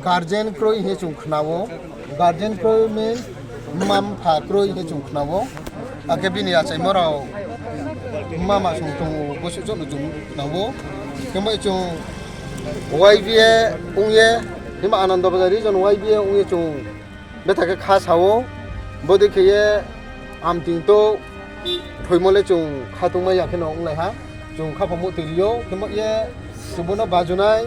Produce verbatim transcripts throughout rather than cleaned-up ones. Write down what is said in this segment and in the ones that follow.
Guardian kroi hing ye chung khna ou. Guardian kroi means mma mpha kroi hing ye chung khna ou. Akhe bini achaimo rao mma ma song tong ou, bosuh joto chung khna ou. Khemo chung Y B A ong ye, hima Ananda Bazar region Y B A ong ye chung betha khe kha sa ou. Bodei khe ye amting to thoimo le chung khatungmai ya khe no onglai ha. Chung khaphang muhtoi ri ou, khemo ye chung bo no baju nai.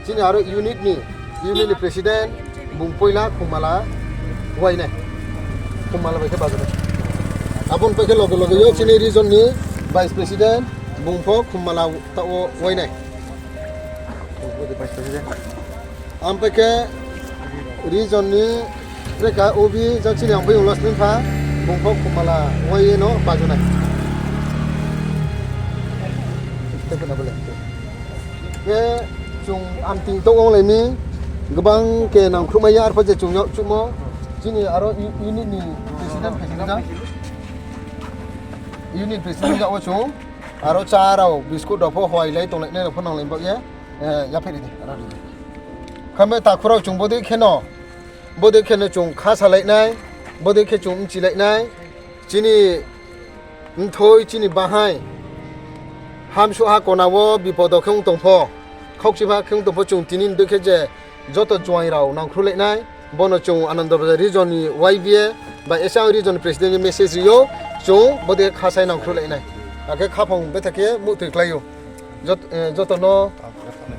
Chini aro unit ni, unit ni president, bung poila Khummala wai nai. Khummala bai khe baju nai. Abo ni pai khe loge loge yo chini region ni vice president, bung pho Khummala taoh wo wai nai. Ang pai khe region ni treka obi jang chini ang bai ulo sning pha, bung pho Khummala wai ye no baju nai. Khe chung amting to onglai mi, gbang khe nangkhruhmai ya, arpho je chung yag chuhmo, chini aro unit ni president phai tong ja. Unit president ja wo chung aro chá rao, biscuit rao pho hoailai tonglai nai rao pho nanglai baoh ye, yaphaih ri di. Khamo takhu rao chung bodei khe no, bodei khe no chung kha salai nai, bodei khe chung mchilai nai, chini mthoi chini bahai, hamsuh ha kona wo bipodo khe ong tong pho, khaukchipha khe ong tong pho chung tini ni dei khe je joto juaing rao nangkhruhlai nai, bo no chung Ananda Bazar region ni Y B A bai S A region ni president ni message ri ou, chung bodei khe khasai nangkhruhlai nai. Akhe khaphang betha khe muhtoi klái ou. Joto no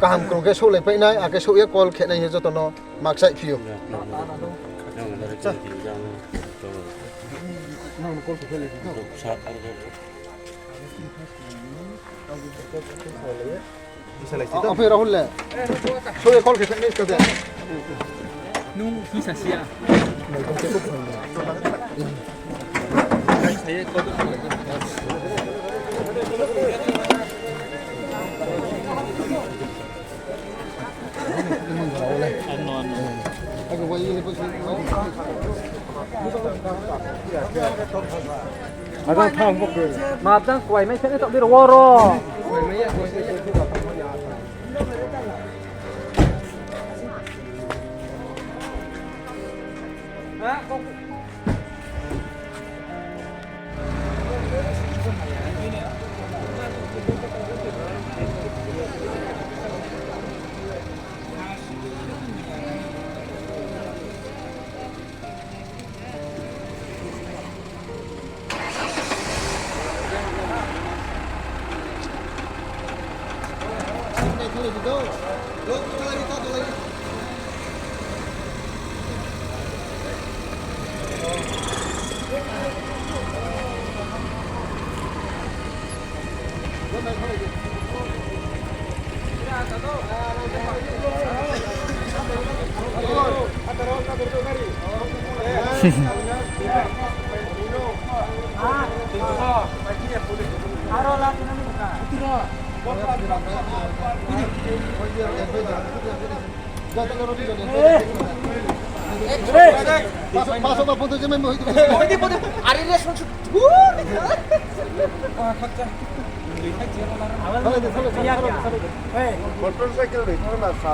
kaham krung khe souhlaipai nai, akhe souh ye call khe nai hing ye joto no makchaih phi ou. Aphi Rahul le. Souh ye call khe nai ska de. Nung hisa si ya. Map jang kuai mai phene tok biro woro. Motorcycle bai thang na sa.